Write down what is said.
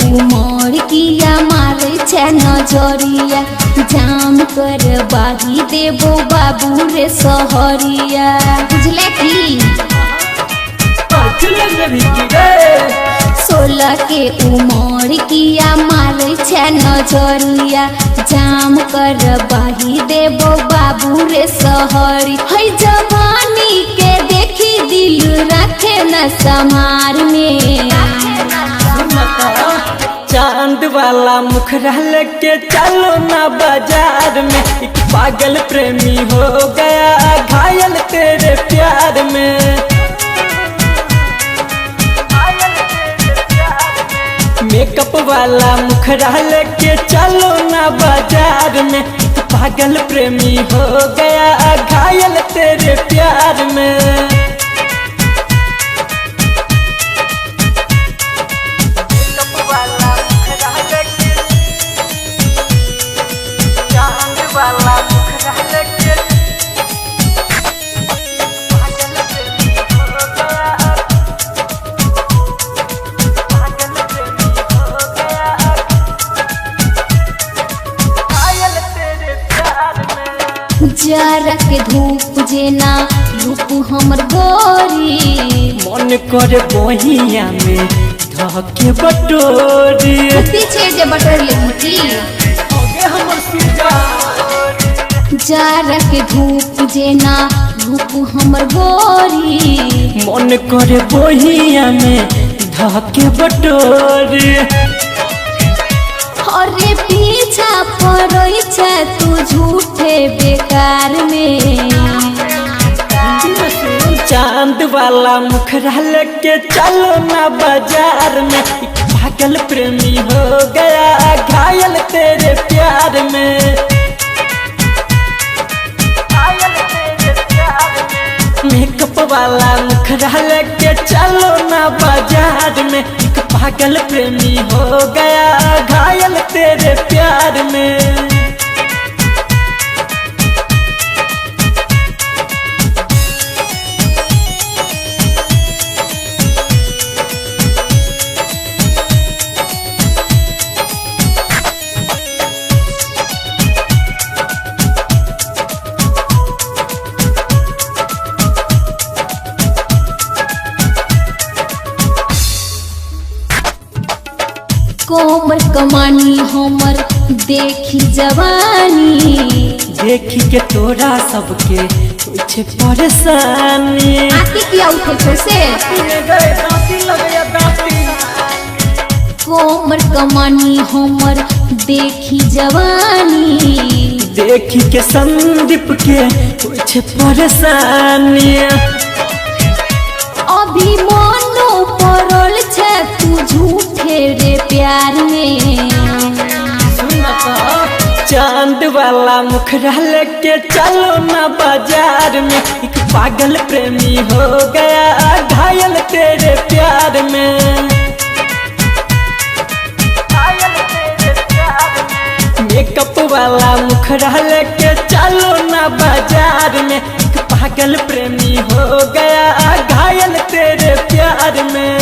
उमर किया मारे छे नजरिया, जाम कर बाही देबो बाबू रे सहरिया। बुझले की 16 के उमर किया मारे छे नजरिया, जाम कर बाही देबो बाबू रे सहरी। है जवानी के देखी दिल रखे न समार में। चांद वाला मुखरा लेके चलो ना बाजार में, एक पागल प्रेमी हो गया घायल तेरे प्यार में। मेकअप वाला मुखरा लेके चलो ना बाजार में, एक पागल प्रेमी हो गया घायल तेरे प्यार में। जरा के धूप जेना रूप हमर गोरी, मन कर बहिया में धके बटोरी। पीछे जे बटोर ले मुठी। जरा के धूप जेना रूप हमर गोरी, मन कर बहिया में धके बटोरी। अरे पीछा पड़ै छे तू झूठे बेकार में। चांद वाला मुखरा लेके चलो ना बाजार में, एक पागल प्रेमी हो गया घायल तेरे प्यार में। मेकअप वाला मुखरा लेके चलो ना बाजार में, एक पागल प्रेमी हो गया घायल तेरे प्यार में। कोमर कमानी हमर देखी जवानी, देखी के तोरा सबके कुछ परेशानी। आती किया उठे छो से। कोमर कमानी हमर देखी जवानी, देखी के संदीप के कुछ परेशानी। अभी मनो पड़ल छे तू झूठे रे प्यार में। चांद वाला मुखरा लेके चलो ना बाजार में, एक पागल प्रेमी हो गया घायल तेरे प्यार में। मेकअप वाला मुखरा लेके चलो ना बाजार में, एक पागल प्रेमी हो गया घायल तेरे प्यार में।